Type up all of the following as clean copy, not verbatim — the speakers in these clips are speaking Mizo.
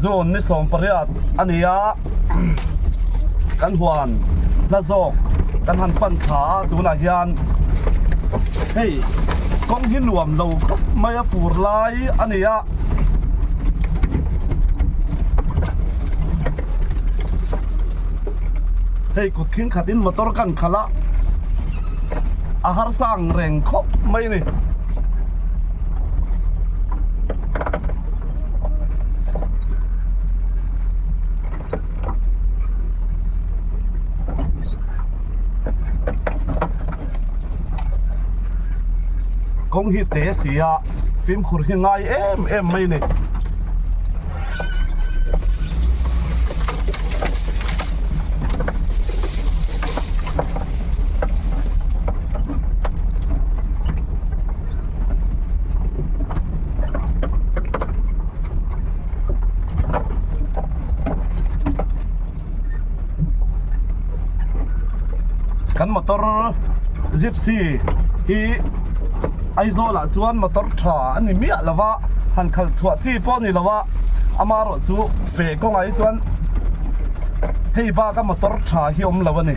June ni 18 a ni a, kan huan hla zawk kan han pan thla a tunah hian hei kawng hi nuam lo khawp mai a fur lai a ni a. Hei kut thleng khatin motor kan khalh a, a harsa ang reng khawp mai a ni. Kawng hi te si a, fimkhur hi ngai em em mai a ni. Kan motor gypsy hi Aizawl ah chuan motor tha a ni miah lo va, han khalh chhuah chi pawh a ni lo a, amaherawh chu feh kawngah hi chuan hei bak a motor tha hi a awm lo a ni.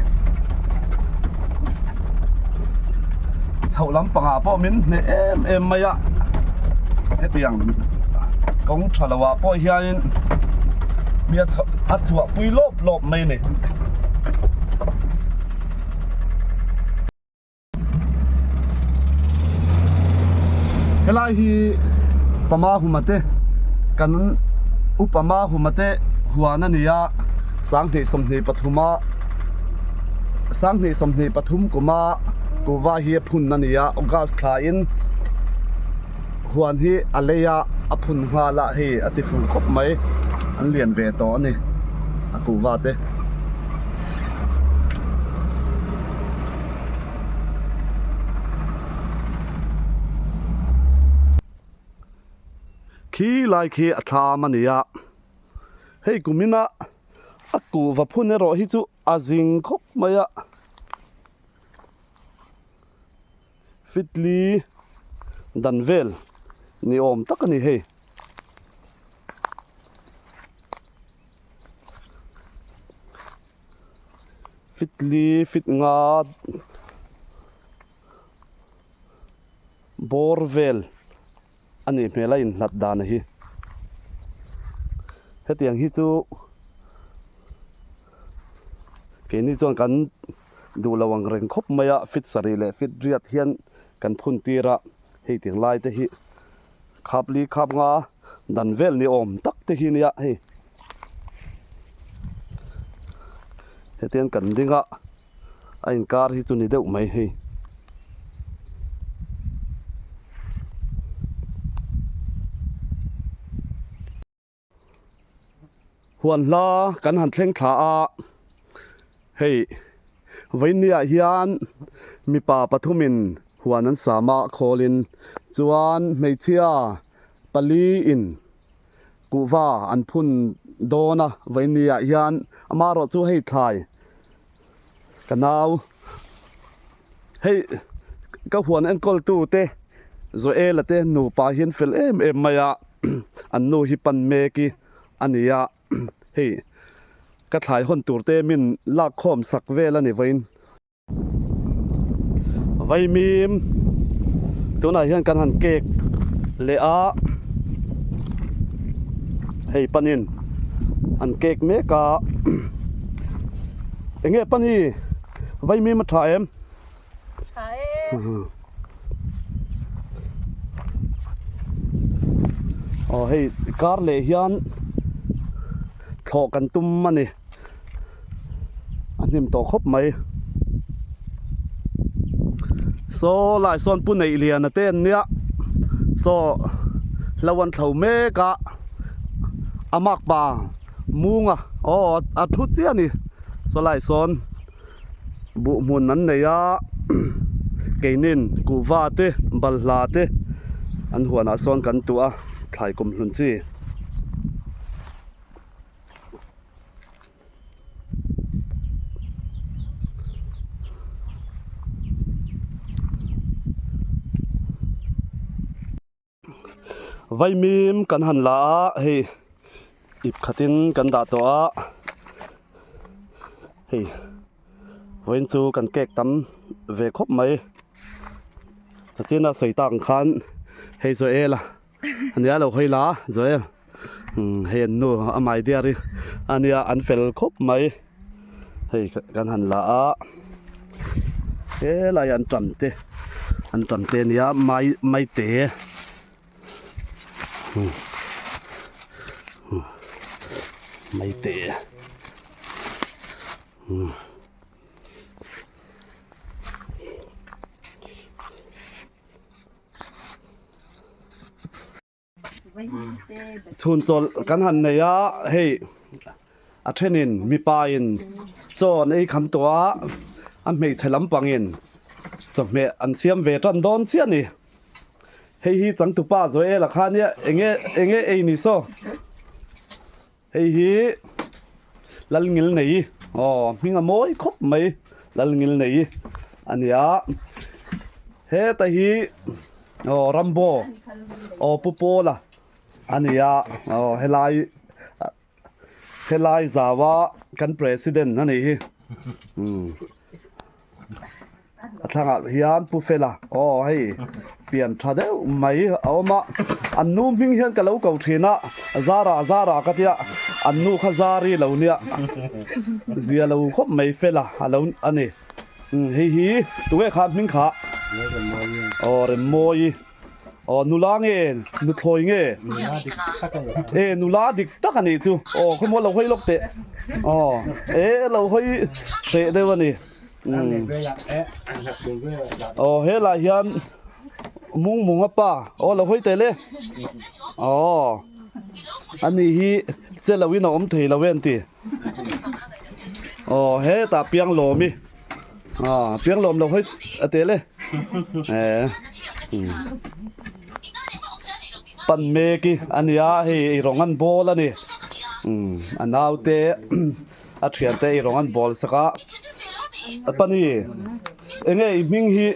Chhoh lampangah pawh min hneh em em mai a, hetiang kawng tha lo ah pawh hianin mi a a chhuah pui lawp lawp mai a ni. Helai hi Pama Huma te kan upa Ma Huma te huan a ni a, 2023 a 2023 kuma kuhva hi a phun a ni a August thla in huan hi a lei a a phun nghal a hei a ti fuh khawp mai an lian ve tawh a ni a kuhva te. Khi lai khi a thlam a ni a hei kumina a kuhva phun erawh hi chu a zing khawp mai a fitli dan vel ni awm tak a ni hei. Fitli fit nga bawr vel a nih hmel a inhlat dan hi. Hetiang hi chu keini chuan kan duh lo ang reng khawp mai a, fit sarih leh fit riat hian kan phun tir a, hei tiang lai te hi khap li khap nga dan vel ni awm tak te hi nia hei. Hetiang kan ding a. a inkar hi chu ni deuh mai hei. Huan hla kan han thleng thla a, hei vawinia hian mipa pathumin huan an sam a khawlin chuan hmeichhia paliin kuhva an phun dawn a vawinia hian amaherawh chu hei thlai Ka nau hei ka huan enkawl tu te Joel-a te nupa hi an fel em em mai a an nu hi pan mek hi a ni a hei ka thlai hawn tur te min lak khawm sak vel a ni vawiin. Vaimim tunah hian kan han cake leh a hei panin an cake mek a eng nge pani vaimim a tha em tha e aw hei kar leh hian thlawh kan tum a ni. a hnim tawh khawp mai saw lai sawn pu neih lian a te an nia saw hlo an thlo mek a a mak pa munga aw a thu chiah a ni saw lai sawn buh hmun an nei a keinin kuhva te balhla te an huanah sawn kan tuah a thlai kum hlun chi. Vaimim kan han la a hei. Ip khatin kan dah tawh a, hei vawiin chu kan cake tam ve khawp mai. Tachina sawi tak ang khan hei Joel a ania lo hawi la Joel umm hei an nu a my dear hi ania an fel khawp mai hei kan han la a helai an tam te an tam te ania mai maite. Maite Chhun chawlh kan han nei a, hei a thenin mipa in chaw an ei kham tawh a, a hmeichhe lampangin chawhmeh an siam ve tan dawn chiah a ni. Hei hi changtupa Joel-a kha nia enge enge ei ni saw hei hi Lalngil nei aw hming a mawi khawp mai Lalngil nei a nia heta hi aw Rambo aw Pu Pawla a nia aw helai Helai zaua kan president a nih hi umm a thlangah hian Pu Fela aw hei pian tha deuh mai a awm a an nu hming hian ka lo ko thin a Zara Zara ka tia an nu kha Zari lo nia zia lo khawp mai Fela a lo a ni umm hei hi tunge kha hming kha aw Remmawi. Aw nula nge nuthlawi nge? Nula dik tak a ni. E nula dik tak a nih chu. Aw khawmaw lo hawi lawk teh. Aw e lo hawi hreh deuh a ni. Aw helai hian mungmung a pa. Aw lo hawi teh le. Aw ani hi che lo in a awm thei lo e an ti. Aw hetah pianglawm i. Aw pianglawm lo hawi a tel e. Pan mek hi a nia hei ei rawng an bawl a ni. A naute a thiante ei rawng an bawl sak a. Pani enge i hming hi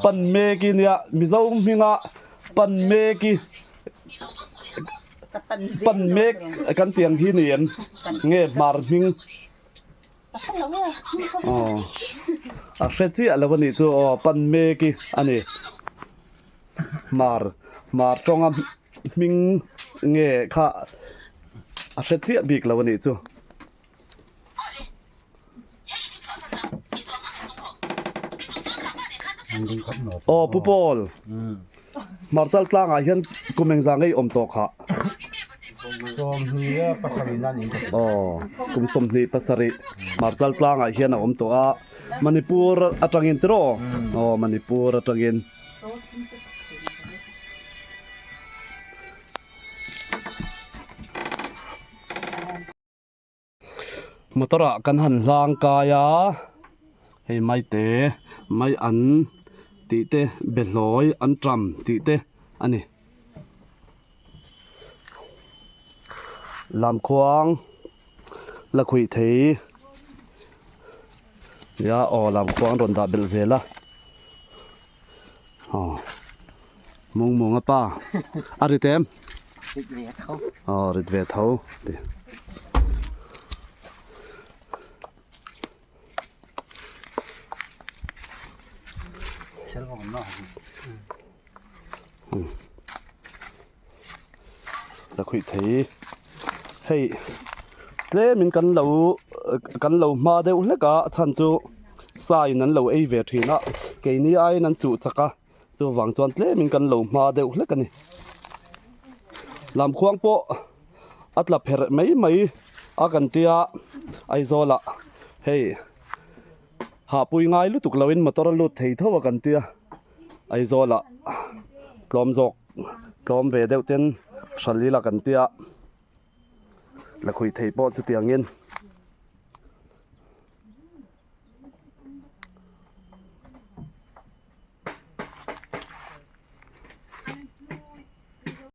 pan mek hi nia Mizo hminga pan mek hi pan mek kan tih ang hi ni em nge hmar hming. Aw a hre chiah lo a nih chu aw pan mek hi a ni hmar hmar tawnga hming nge kha a hre chiah bik lo a nih chu. Aw Pu Paul Hmarchal tlangah hian kum engzah ngei awm tawh khah? Aw, kum 27 Hmarchal tlangah hian a awm tawh a, Manipur atangin tiraw? Aw, Manipur atangin. Motor ah kan han hlang kai a hei maite mai an tih te behlawi an tram tih te a ni lamkhuang la khuih thei nia aw lamkhuang rawn dah belh zel a aw mungmunga pa a rit em. Rit ve tho. Aw rit ve tho ti. La khuih thei hei tlemin kan lo kan lo hma deuh hlek a a chhan chu sa in an lo ei ve thin a keini aiin an chuh chak a. Chuvang chuan tlemin kan lo hma deuh hlek a ni. Lamkhuang pawh a tla pherh mai mai a kan tia Aizawlah hei hahpui ngai lutuk loin motor a lut thei tho a kan tia Aizawlah tlawm zawk tlawm ve deuh ten hral ila kan tia la khuih thei pawh chutiangin.